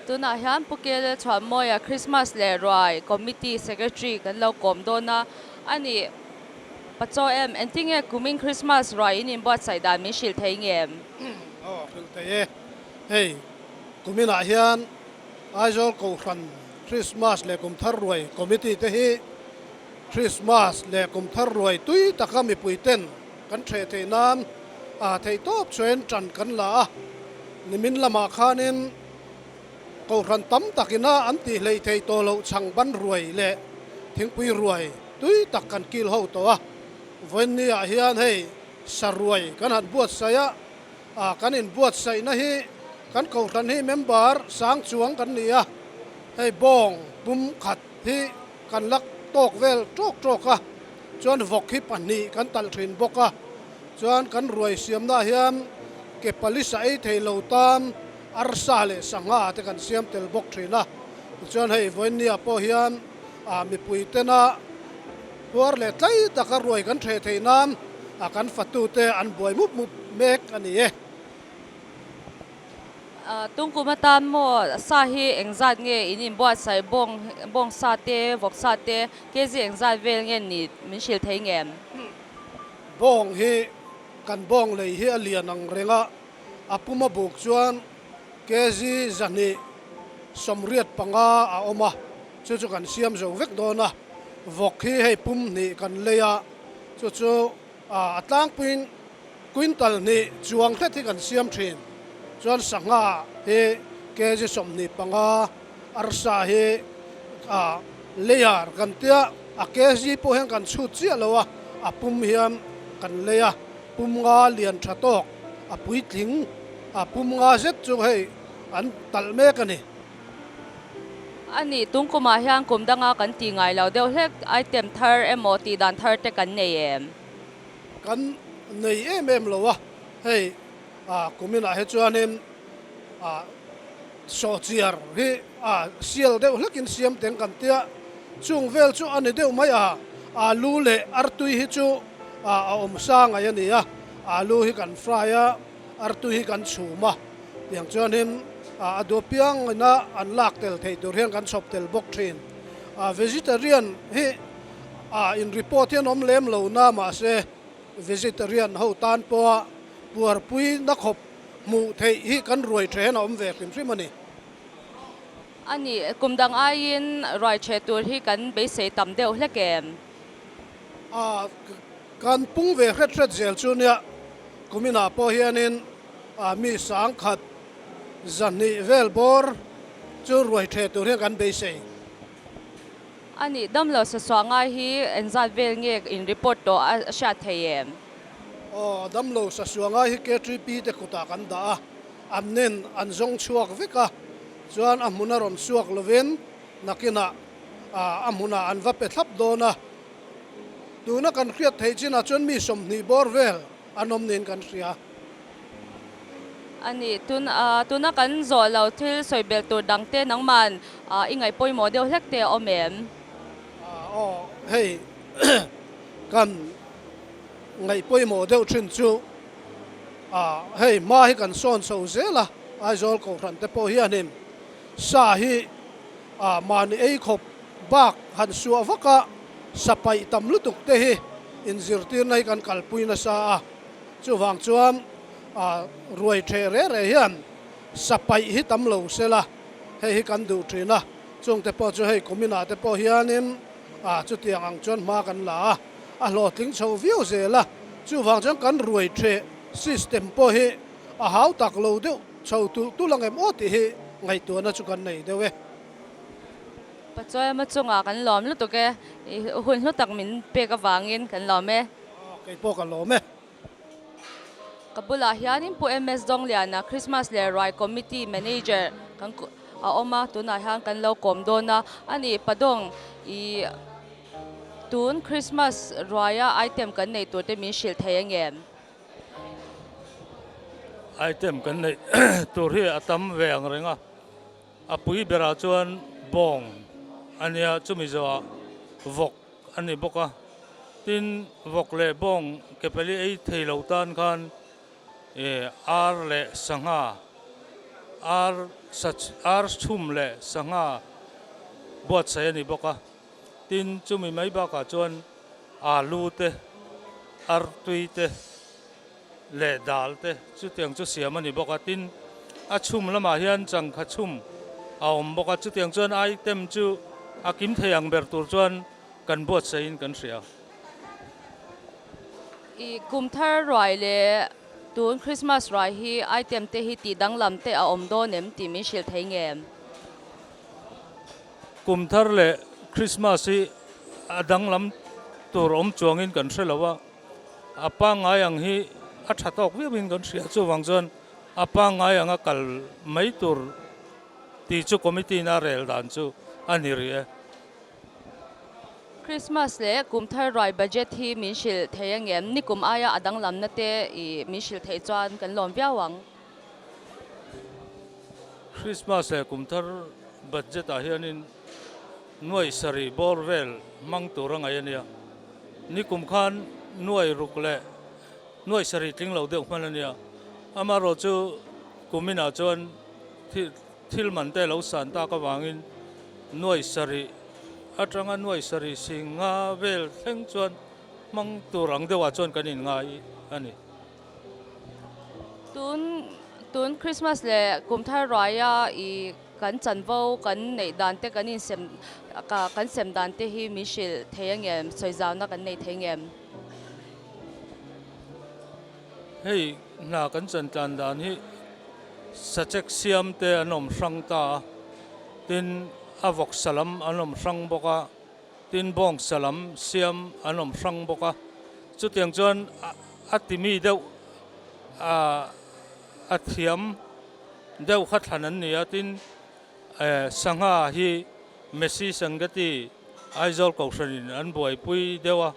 Tunah hian Pu Kele Chhuahmawia Christmas leh Ruai Committee Secretary kan lo kawm dawn a, a nih Pachaw em, engtinge kumin Christmas Ruai in inbuatsaih dan min hrilh thei nge em? Aw, hrilh thei e. Hei, kuminah hian Aizawl Kohhran Christmas leh Kumthar Ruai Committee te hi Christmas leh Kumthar Ruai tui taka mipui ten kan theh theih nan a theihtawp chuan tan kan la a, nimin lamah khanin Kohhran tam takina an tih hleih theih tawh loh chhang ban ruai leh thingpui ruai tui tak kan kil ho tawh a, vawiinniah hian hei sa ruai kan han buatsaih a, a kan inbuatsaihna hi kan kohhran hi member sang chuang kan ni a, hei bawng pum khat hi kan lak tawk vel tawk tawk a, chuan vawk hi pahnih kan talh thin bawk a, chuan kan ruai siamnaah hian ke pali sa ei thei lo tan arsa leh sangha te kan siam tel bawk thin a, tichuan hei vawiinniah pawh hian ah mipui tena puar leh tlai taka ruai kan theh theih nan ah kan fatute an buai mup mup mek a ni e. Tungkum atan maw sa hi engzat nge in inbuatsaih bawng bawng sa te vawk sa te kg engzat vel nge ni min hrilh thei ngem? Bawng hi kan bawng lei hi a lian ang reng a, a puma buk chuan kg 275 a awm a, chu chu kan siam zo vek dawn a, vawk hi hei pum hnih kan lei a, chu chu a tlangpuiin Quintal hnih chuang hret hi kan siam thin. Chuan sangha hi kg 25, arsa hi a layer kan tia, a kg pawh hian kan chhut chiah lo a, a pum hian kan lei a, pum nga lian tha tawk, a puitling, a pum nga zet chu hei an talh mek a ni. A nih, tung kumah hian kum danga kan tih ngai lo deuh hlek item thar emaw tih dan thar te kan nei em? Kan nei em em lo a, hei ah kuminah hi chuanin ah sawhchiar hi ah sial deuh hlekin siam teng kan tia, chung vel chu a ni deuh mai a, alu leh artui hi chu ah a awm sa ngai a ni a, alu hi kan fry a, artui hi kan chhum a, tiang chuanin ah a duh piangina an lak tel theih tur hian kan chhawp tel bawk thin. Ah vegetarian hi. A in report hian awm lem lo na mahse vegetarian ho tan pawha puarpui na khawp hmuh theih hi kan ruai tha hian a awm ve hrim hrim a ni. A nih, kum dang aiin ruai tha tur hi kan beisei tam deuh hlek em? A, kan pung ve hret hret zel chu nia, kuminah pawh hianin mi sangkhat 200 vel bawr chu ruai tha tur hian kan beisei. A nih, damlo sasuah ngai hi engzat vel nge in report tawh a hriat thei em? Aw, damlo sasuah ngai hi KTP te kutah kan dah a, an nen an zawng chhuak vek a, chuan a hmun a rawn chhuak lovin nakinah a hmunah an va pe thlap dawn a. Tuna kan hriat theih chinah chuan mi 20 bawr vel an awm niin kan hria. A ni, tun tuna kan zawh lo thil sawi belh tur dang te nangman i ngaih pawimawh deuh hlek te a awm em? Aw, hei kan ngaih pawimawh deuh thin chu hei hma hi kan sawn chho zel a, Aizawl Kohhran te pawh hianin sa hi mahni ei khawp bak han suah vak a, sa paih tam lutuk te hi inzirtirna hi kan kalpui nasa a. Chuvang chuan ruai theh reh reh hian sa paih hi tam lo se la, hei hi kan duh thin a, chungte pawh chu hei kuminah te pawh hianin chutiang ang chuan hma kan la a, a hlawhtling chho viau zel a, chuvang chuan kan ruai theh system pawh hi a hau tak lo deuh chho tulh tulh ang em aw tih hi ngaihtuahna chu kan nei deuh e. Pachuaima chungah kan lawm lutuk e, hun hlu tak min pek avangin kan lawm e. Kei pawh ka lawm e. Ka bulah hianin Pu MS Dawngliana Christmas leh Ruai Committee Manager kan a awm a, tunah hian kan lo kawm dawn a. A nih Padawng i tun Christmas ruaia item kan neih tur te min hrilh thei angem? Item kan neih tur hi a tam ve ang reng a. A pui berah chuan bawng a nia, chumi zawhah vawk a ni bawk a. Tin, vawk leh bawng ke pali ei thei lo tan khan ar leh sangha Ar sa ar chhum leh sangha buatsaih a ni bawk a, tin chumi mai bakah chuan alu te, artui te leh dal te chutiang chu siam a ni bawk a, tin a chhum lamah hian changkha chhum a awm bawk a, chutiang chuan item chu a kim thei ang ber tur chuan kan buatsaihin kan hria. I kum thar ruai leh tun Christmas ruai hi item te hi tih danglam te a awm dawn em tih min hrilh thei nge? Kum thar leh Christmas hi a danglam tur awm chuangin kan hre lo a, a pangngai ang hi a tha tawk viauin kan hria chuvang chuan a pangngai anga kal mai tur tih chu committee in a rel dan chu a ni rih e. Christmas leh kum thar ruai budget hi min hrilh thei angem? Nikum aia a danglamna te i min hrilh theih chuan kan lawm viau ang. Christmas leh kum thar budget ah hianin nuai sarih bawr vel hmang tur a ngaih a nia. Nikum khan nuai ruk leh nuai sarih tling lo deuh hman a nia. Amaherawhchu chu kuminah chuan Thil man te lo san tak avangin nuai sarih atanga nuai sarih sing nga vel thleng chuan hmang tur ang deuhah chuan kan inngai a ni. Tun tun Christmas leh kum thar ruaia i kan chanvo kan neih dan te kan insem kan sem dan te hi min hrilh thei angem sawizauna kan nei thei ngem? Hei hna kan chan tlan dan hi sachek siam te an awm hrang ta a, tin a vawk salam an awm hrang bawk a, tin bawng salam siam an awm hrang bawk a, chutiang chuan a timi deuh a thiam deuh kha thlan an ni a, tin sangha hi Messi Sangati Aizawl Kohhranin an buaipui deuh a.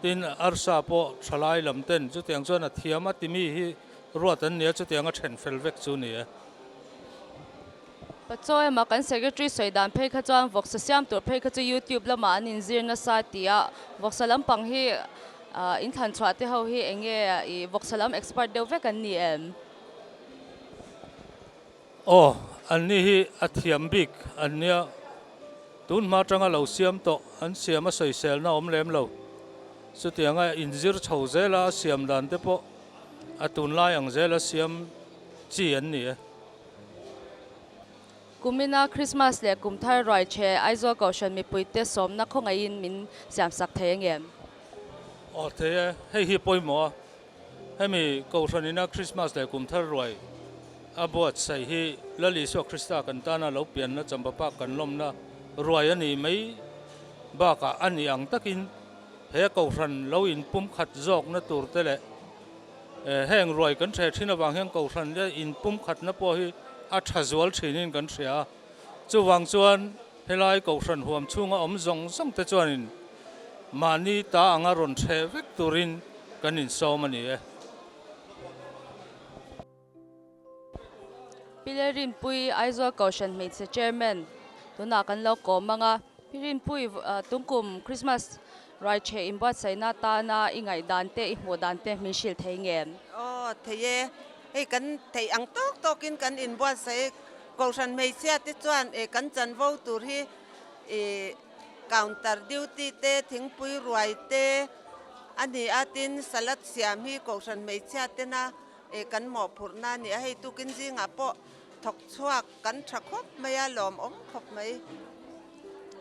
Tin, arsa pawh thalai lam ten chutiang chuan a thiam a timi hi ruat an ni a, chutiang a then fel vek chu ni e. Pachaw emaw kan secretary sawi dan phei kha chuan vawksa siam tur phei kha chu youtube lamah an inzir nasa ti a, vawksa lampang hi inthlan chhuah te ho hi eng nge i vawksa lam expert deuh vek an ni em? Aw, anni hi a thiam bik an nia. Tun hma atanga lo siam tawh an siam a sawiselna awm lem lo. Chutianga inzir chho zela a siam dan te pawh a tunlai ang zela siam chi an ni e. Kumina Christmas leh kum thar ruai che Aizawl Kohhran mipuite sawmna khawngaihin min siamsak thei angem? Aw thei e, hei hi pawimawh a. Hemi Kohhran ina Krismas leh kum thar ruai a buatsaih hi Lal Isua Krista kan tana lo pianna chambapa kan lawmna ruai a nih mai bakah a nih ang takin he Kohhran lo inpumkhat zawkna tur te leh heng ruai kan hre thin avang hian Kohhran te inpumkhatna pawh hi a tha zual thinin kan hria a. Chuvang chuan helai Kohhran huam chhunga awm zawng zawng te chuanin mahni ta anga rawn hre vek turin kan insawm a ni e. Pi Rinpui, Aizawl Kohhran Hmeichhe Chairman tunah kan lo kawm ang a. Pi Rinpui, tungkum Christmas raicheh inbuatsaihna atana i ngaihdan te, i hmuh dan te min hrilh thei ngem? Aw, thei e. Hei kan theih ang tawk tawkin kan inbuatsaih. Kohhran hmeichhia te chuan kan chanvo tur hi Counter duty te, thingpui ruai te a ni a, tin salad siam hi Kohhran hmeichhia tena kan mawhphurhna a ni a, hei tukin zingah pawh thawk chhuak kan tha khawp mai a, lawmawm khawp mai.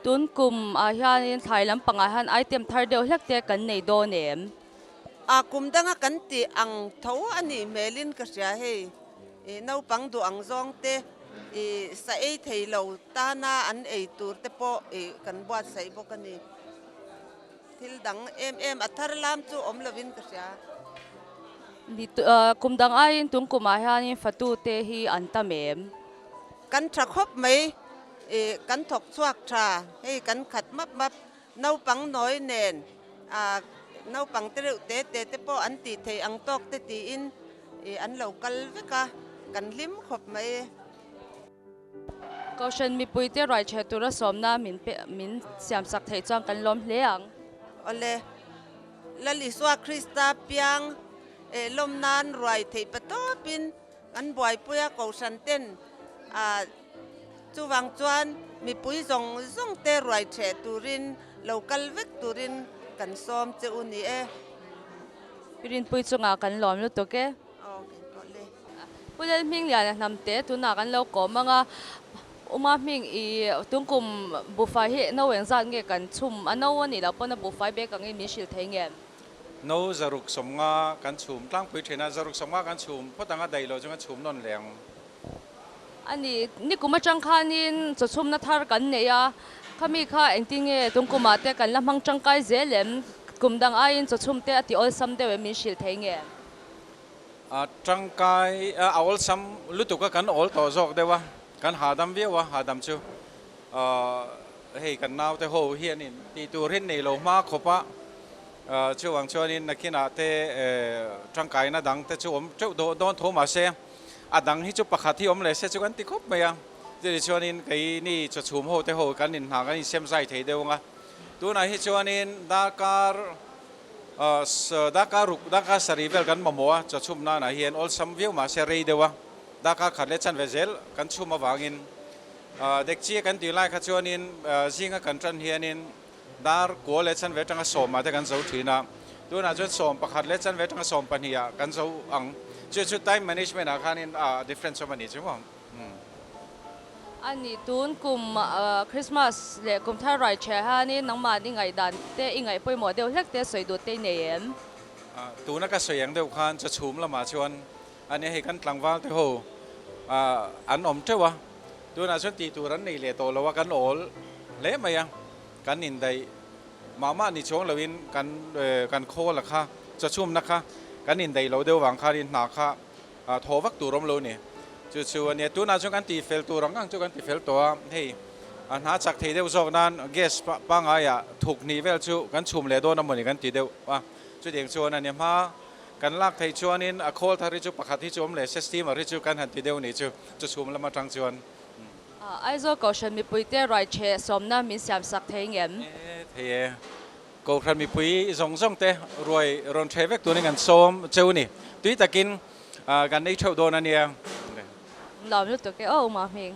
Tun kum ah hianin thlai lampangah hian item thar deuh hlek te kan nei dawn em? A kum danga kan tih ang tho a nih hmelin ka hria hei. I naupang duh ang zawng te i sa ei thei lo tana an ei tur te pawh i kan buatsaih bawk a ni. Thil dang em em a thar lam chu awm lovin ka hria. Ni kum dang aiin tun kumah hianin fatu te hi an tam em? Kan tha khawp mai i kan thawk chhuak tha hei kan khat map map naupang nawi nen naupang te reuh te te te pawh an tih theih ang tawk te tiin Ih an lo kal vek a, kan hlim khawp mai e. Kohhran mipuite ruaichhe tura sawmna min pe min siamsak theih chuan kan lawm hle ang. Awle, Lal Isua Krista piang eh lawm nan ruai theih pa tawpin kan buaipui a, Kohhran ten Chuvang chuan mipui zawng zawng te ruai ṭheh turin lo kal vek turin kan sawm che u ni e. Pi Rinpui chungah kan lawm lutuk e. Aw kei pawh le. Pu Lalhmingliana hnamte tunah kan lo kawm ang a, Uma hming i tungkum buhfai hi no engzat nge kan chhum a no a nih loh pawn a buhfai bek angin min hrilh thei nge? No 150 kan chhum tlangpui thin a, 150 kan chhum phawt ang a daih loh chu kan chhum nawn leh ang. A ni, nikum atang khanin chawchhumna thar kan nei a, khami kha engtin nge tungkumah te kan la hmang tangkai zel em? Kum dang aiin chawchhum te a ti awlsam deuh em min hrilh thei nge? A tangkai, a awlsam lutuk a kan awl tawh zawk deuh a, kan hahdam viau a, hahdam chu hei kan naute ho hianin tih tur hi nei lo hma khawp a, chuvang chuanin nakinah te tangkaina dang te chu awm teuh dawn tho mahse, A dang hi chu pakhat hi awm leh se chu kan ti khawp mai a, chutih chuanin keini chawchhum ho te ho kan inhna kan insem zai thei deuh ang a, tunah hi chuanin darkar darkar ruk darkar sarih vel kan mamawh a, chawchhum nanah hian awlsam viau mahse rei deuh a, darkar khat leh chanve zel kan chhum avangin dekchi kan tih lai kha chuanin zinga kan tan hianin Dar kua leh chanve atanga sawmah te kan zo thin a, tunah chuan 11 leh chanve atanga 12 ah kan zo ang. Chu chu time management ah khanin a difference awm a ni chu maw. A nih tun kum Christmas leh kum thar rai chhe hianin nangmah i ngaihdan te i ngaih pawimawh deuh hlek te sawi duh te i nei em? Tuna ka sawi ang deuh khan chawchhum lamah chuan a nia hei kan tlangval te ho an awm teuh a, tunah chuan tih tur an nei leh tawh lo a, kan awl hle mai a. Kan indaih mah mah ni chuang loin kan kan khawl a kha chawchhumna kha kan indaih lo deuh vang khanin hna kha thaw vak tur awm lo ni. Chu chu a nia tunah chuan kan tihfel tur ang ang chu kan tifel tawh a, hei a hna chak thei deuh zawk nan gas pangaiah thuk hnih vel chu kan chhum leh dawn a mawni kan ti deuh a, chutiang chuan a nia hma kan lak theih chuanin a khawl thar hi chu pakhat hi chu awm leh se steamer hi chu kan han ti deuh ni chu chawchhum lam atang chuan. Aizawl Kohhran mipuite ruaichhe sawmna min siam sak thei ngem? E thei e. Kohhran mipui zawng zawng te ruai rawn hreh vek turin kan sawm cheu ni. Tui takin kan ei theuh dawn a nia. Lawm lutuk e aw Uma Hming.